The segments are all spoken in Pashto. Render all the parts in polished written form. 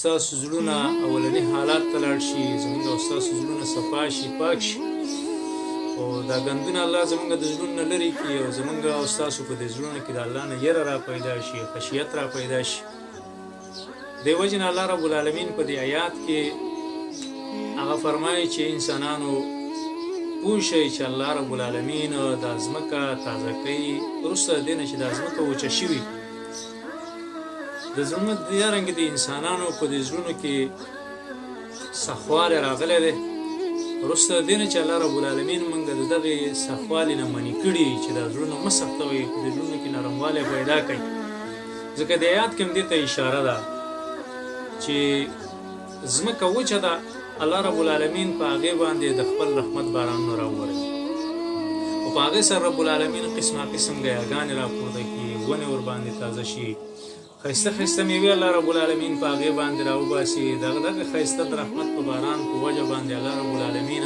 ستاسو زړونه اولني حالات ته لاړ شي، زمونږ او ستاسو زړونه صفا شي، پاک شي، او دا ګندونه الله زمونږ د زړونو نه لرې کړي، او زمونږ او ستاسو په دې زړونو کې د الله نه یره را پیدا شي، خشیت را پیدا شي. دې وجې نه الله رب العالمین په دې آیات کې هغه فرمایي چې انسانانو پوه شئ چې الله رب العالمین دا ځمکه تازه کوي وروسته د دې نه چې دا ځمکه وچه شوي. د زړونو دارنګه د انسانانو په دې زړونو کې سخوالی راغلی دی وروسته د دې نه چې الله رب العالمین موږ د دغې سخوالي نه منع کړي چې دا زړونه مه سختوئ، په دې زړونو کې نرموالی پیدا کړئ. ځکه د آیات کې هم دې ته اشاره ده چې ځمکه وچه ده، الله رب العالمین په هغې باندې د خپل رحمت بارانونه راووروي، او په هغې سره رب العالمین قسمه قسم ګیاګانې راپورته کړي، ونې ورباندې تازه شي، ښایسته ښایسته میوې الله رب العالمین په هغې باندې راوباسي. دغه دغه ښایسته د رحمت په باران په وجه باندې الله رب العالمین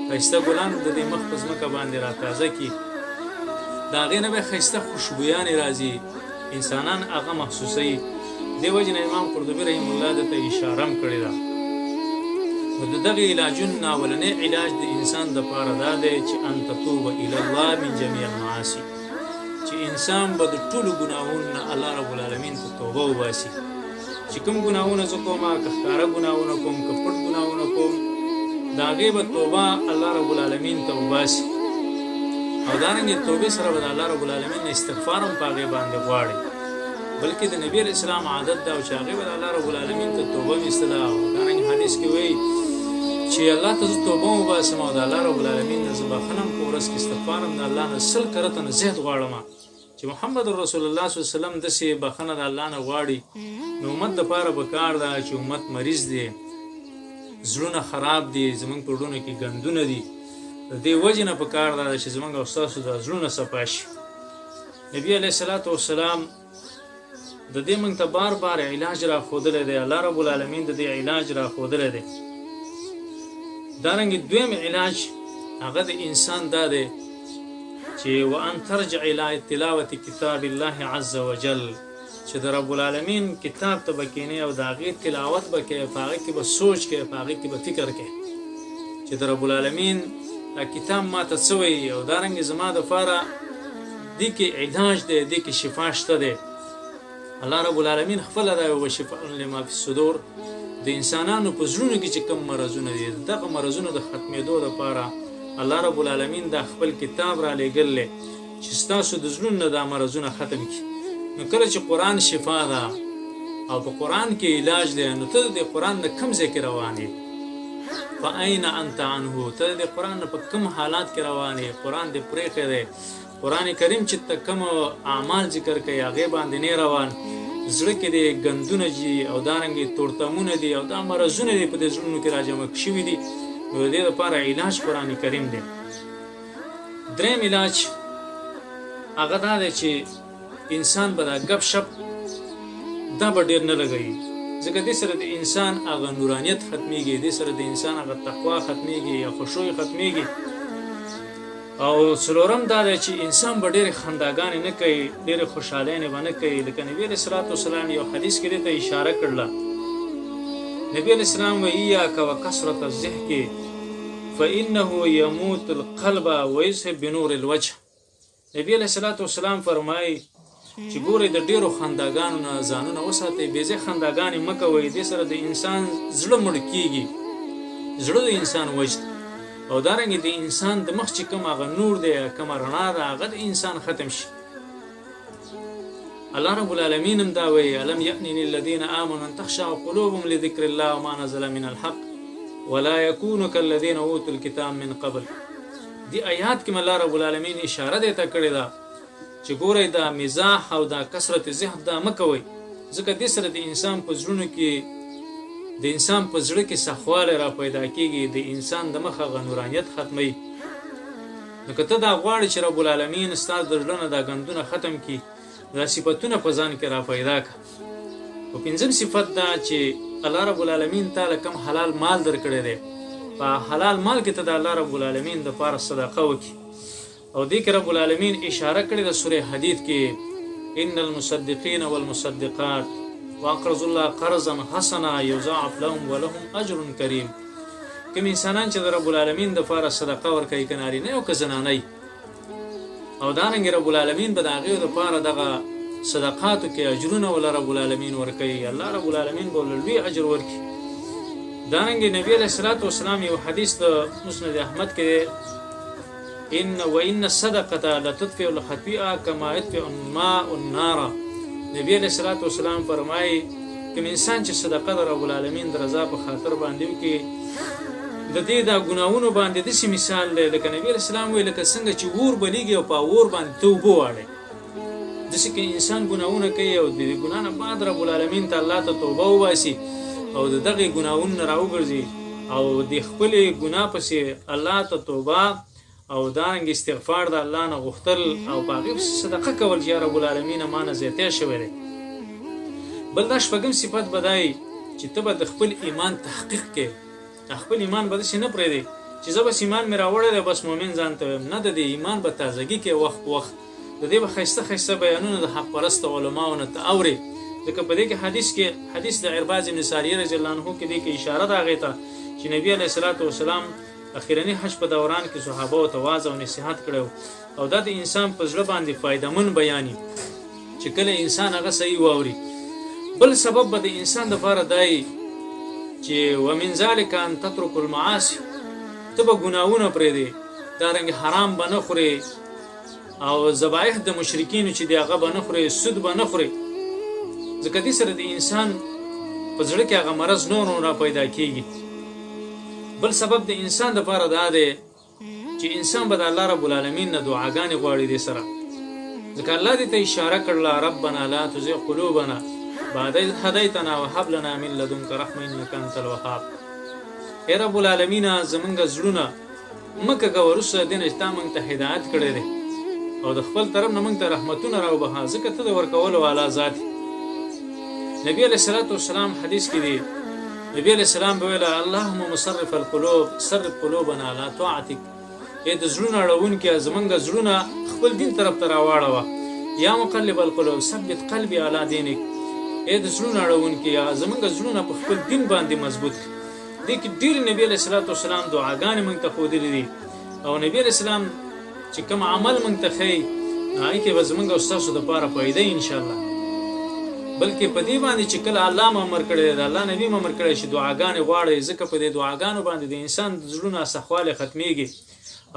ښایسته ګلان د دې مخ په ځمکه باندې راتازه کړي، د هغې نه به ښایسته خوشبویانې راځي، انسانان هغه محسوسوي. دې وجې نه امام قرطبي رحم الله ده ته اشاره هم کړې ده. نو د دغې علاجونو نه اولنی علاج د انسان دپاره دا دی چې ان تتوب الی الله من جمیع المعاصي، چې انسان به د ټولو ګناهونو نه الله رب العالمین ته توبه وباسي. چې کوم ګناهونه زه کوم، که ښکاره ګناهونه کوم، که پټ ګناهونه کوم، د هغې به توبه الله رب العالمین ته وباسي، او دارنګې توبې سره به د الله رب العالمین نه استغفار هم په هغې باندې غواړي. بلکې د نبی علیه السلام عادت دا و چې هغې به د الله رب العالمین ته توبه ویستله، او دارنګې حدیث کې وایي چې الله ته زه توبه وباسم او د الله رب العالمین نه زه بخښنه هم په ورځ کې استغفار هم د الله نه 100 کرته نه زیات غواړم. چې محمد رسول الله صلی الله علیه وسلم داسې بخښنه د الله نه غواړي، نو امت دپاره به کار ده چې امت مریض دی، زړونه خراب دي، زمونږ په زړونو کې ګندونه دي، د دې وجې نه په کار ده چې زمونږ او ستاسو دا زړونه صفا شي. نبی علیه الصلاة والسلام د دې موږ ته بار بار علاج را ښودلی دی، الله رب العالمین د دې علاج را ښودلی دی. دارنګې دویم علاج هغه د انسان دا دی چې وان ترجع الی تلاوت کتاب الله عز وجل، چې د رب العالمین کتاب ته به کښېنې او د هغې تلاوت به کوې، په هغې کې به سوچ کوې، په هغې کې به فکر کوې چې د رب العالمین دا کتاب ما ته څه وایي، او دارنګې زما دپاره دې کې علاج دی، دې کې شفا شته دی. الله رب العالمین خپله دا وایي وشفاء لما فی الصدور، د انسانانو په زړونو کې چې کوم مرضونه دي، دغه مرضونو د ختمېدو دپاره الله رب العالمین دا خپل کتاب را لېږلی چې ستاسو د زړونو نه دا مرضونه ختم کړي. نو کله چې قرآن شفا ده او په قرآن کې علاج دی، نو ته د قرآن نه کوم ځای کې روان یې؟ فاین انت عنه، ته د قرآن نه په کوم حالات کې روان یې؟ قرآن دې پرېښی دی، قرآن کریم چې ته کوم اعمال ذکر کوي هغې باندې نه روان، زړه کې دې ګندونه دي او دارنګې تورتمونه دي او دا مرضونه دي په دې زړونو کې راجمع شوي دي. نو د دې لپاره علاج قرآن کریم دی. دریم علاج هغه دا دی چې انسان به دا ګپ شپ دا به ډېر نه لګوي، ځکه دې سره د انسان هغه نورانیت ختمیږي، دې سره د انسان هغه تقوا ختمیږي یا خشوع ختمیږي. او څلورم دا دی چې انسان به ډېرې خنداګانې نه کوي، ډېرې خوشحالۍ به نه کوي. لکه نبی علیه الصلاة والسلام یو حدیث کې دې ته اشاره کړله، نبی علیه السلام وایي ایاک وکثرة الضحک فإنه يموت القلب ويذهب بنور الوجه. نبی علیه الصلاة والسلام فرمایي چې ګورئ د ډېرو خنداګانو نه ځانونه وساتئ، بې ځایه خنداګانې مه کوئ، دې سره د انسان زړه مړ کیږي، زړه د انسان وجد، او دارنګې د انسان د مخ چې کوم هغه نور دی، کومه رڼا ده، هغه د انسان ختم شي. الله رب العالمین هم دا وایي الم یأن للذین آمنوا ان تخشع قلوبهم لذکر الله وما نزل من الحق ولا یکونوا کالذین اوتوا الکتاب من قبل. دې آیات کې الله رب العالمین اشاره دې ته کړې ده چې ګورئ دا مزاح او دا کثرت ذهن دا مه کوئ، ځکه دې سره د انسان په زړونو کې د انسان په زړه کې سخوالی را پیدا کیږي، د انسان د مخه هغه نورانیت ختموي. نو که ته دا غواړې چې رب العالمین ستا د زړه نه دا ګندونه ختم کړي، دا صفتونه په ځان کې را پیدا کړه. او پنځم صفت دا چې الله رب العالمین تا له کوم حلال مال درکړی دی، په حلال مال کې ته د الله رب العالمین دپاره صدقه وکړي. او دې کې رب العالمین اشاره کړې ده سورې حدید کې ان المصدقین والمصدقات واقرضوا الله قرضا حسنا یضاعف لهم ولهم اجر کریم. کوم انسانان چې د رب العالمین دپاره صدقه ورکوي، که نارینه او که زنانه، او دارنګه رب العالمین به د هغې دپاره دغه صدقاتو کې اجرونه وله رب العالمین ورکوي، الله رب العالمین به ورله لوی اجر ورکړي. دارنګه نبی علیه الصلاة والسلام یو حدیث د مسند احمد کې دی، ان وان الصدقه لتطفئ الخطیئه کما یطفئ الماء النار. نبی علیه الصلاة والسلام فرمایي کوم انسان چې صدقه د رب العالمین د رضا په خاطر باندې وکړي، د دې دا ګناهونو باندې داسې مثال دی لکه نبی علیه السلام وایي لکه څنګه چې اور بلیږي او په اور باندې ته اوبه واړوې. داسې که انسان ګناهونه کوي او د دې ګناه نه بعد رب العالمین ته الله ته توبه وباسي او د دغې ګناهونو نه راوګرځي او د خپلې ګناه پسې الله ته توبه او دارنګ استغفار د الله نه غوښتل او په هغې پسې صدقه کول چې یا رب العالمین ما نه زیاتی شوی دی. بل دا شپږم صفت به دا چې ته به د خپل ایمان تحقیق کې، خپل ایمان به داسې نه پرېږدې چې زه بس ایمان مې راوړی دی بس مؤمن ځان ته وایم، نه، د دې ایمان به تازګي کې وخت په وخت، د دې به ښایسته ښایسته بیانونه د حق پرسته علماو نه ته اورې. ځکه په دې کې حدیث کې حدیث د عرباض بن ساریه رضی الله عنه کې دې کې اشاره ده هغې ته چې نبی علیه الصلاة والسلام اخرني حج په دوران کې صحابه ته وعظ او نصیحت کړی او دا د انسان په زړه باندې فایدهمن بیاني چې کله انسان هغه صحیح واوري. بل سبب به د انسان دپاره دی چې ومن ذلک ان تترک المعاصي، ته به ګناهونه پرېږدې، دارنګه حرام به نه خورې او ذبایح د مشرکینو چې دی هغه به نه خورې، سود به نه خورې، ځکه دې سره د انسان په زړه کې هغه مرض نور نور را پیدا کیږي. بل سبب د انسان دپاره دا دی چې انسان به د الله رب العالمین نه دعاګانې غواړي دې سره، ځکه الله دې ته اشاره کړله ربنا لا تزغ قلوبنا بعد إذ هديتنا وهب لنا من لدنك رحمة إنك أنت الوهاب. ای رب العالمین زمونږ زړونه مه کږه وروسته د دې نه چې تا موږ ته هدایت کړی دی او د خپل طرف نه موږ ته رحمتونه راوبخښه، ځکه ته د ورکولو والا ذات. نبی علیه الصلاة والسلام حدیث کې دی، نبی علیه السلام به ویله اللهم مصرف القلوب صرف قلوبنا على طاعتک، ای د زړونو اړوونکیه زمونږ زړونه خپل دین طرف ته راواړوه. یا مقلب القلوب ثبت قلبي علی دینک، ای د زړونو اړوونکیه زمونږ زړونه په خپل دین باندې مضبوط کړه. دې کې ډېرې نبی علیه الصلاة والسلام دعاګانې موږ ته ښودلې دي او نبی علیه السلام چې کوم عمل موږ ته ښیي هغې کې به زموږ او ستاسو دپاره فایده وي انشاءالله. بلکې په دې باندې چې کله الله مو امر کړی دی، د الله نبی مو امر کړی چې دعاګانې غواړئ، ځکه په دې دعاګانو باندې د انسان د زړونو سخوالی ختمیږي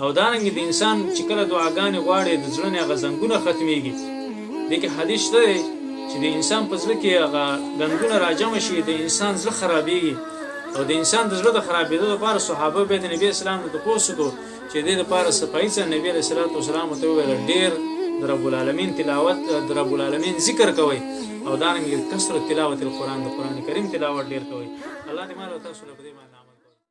او دارنګه د انسان چې کله دعاګانې غواړي د زړه نه هغه زنګونه ختمیږي. دې کې حدیث شته دی چې د انسان په زړه کې هغه ګندونه راجمع شي، د انسان زړه خرابیږي او د انسان د زړه د خرابېدو لپاره صحابه به د نبی اسلام نه تپوس وکړو چې دې لپاره صفایي څه، نبی علیه الصلاة والسلام ورته وویل ډېر د رب العالمین تلاوت، د رب العالمین ذکر کوئ او دارنګه کثرت تلاوت القرآن، د قرآن کریم تلاوت ډېر کوئ. الله دې مال او تاسو له په دې باندې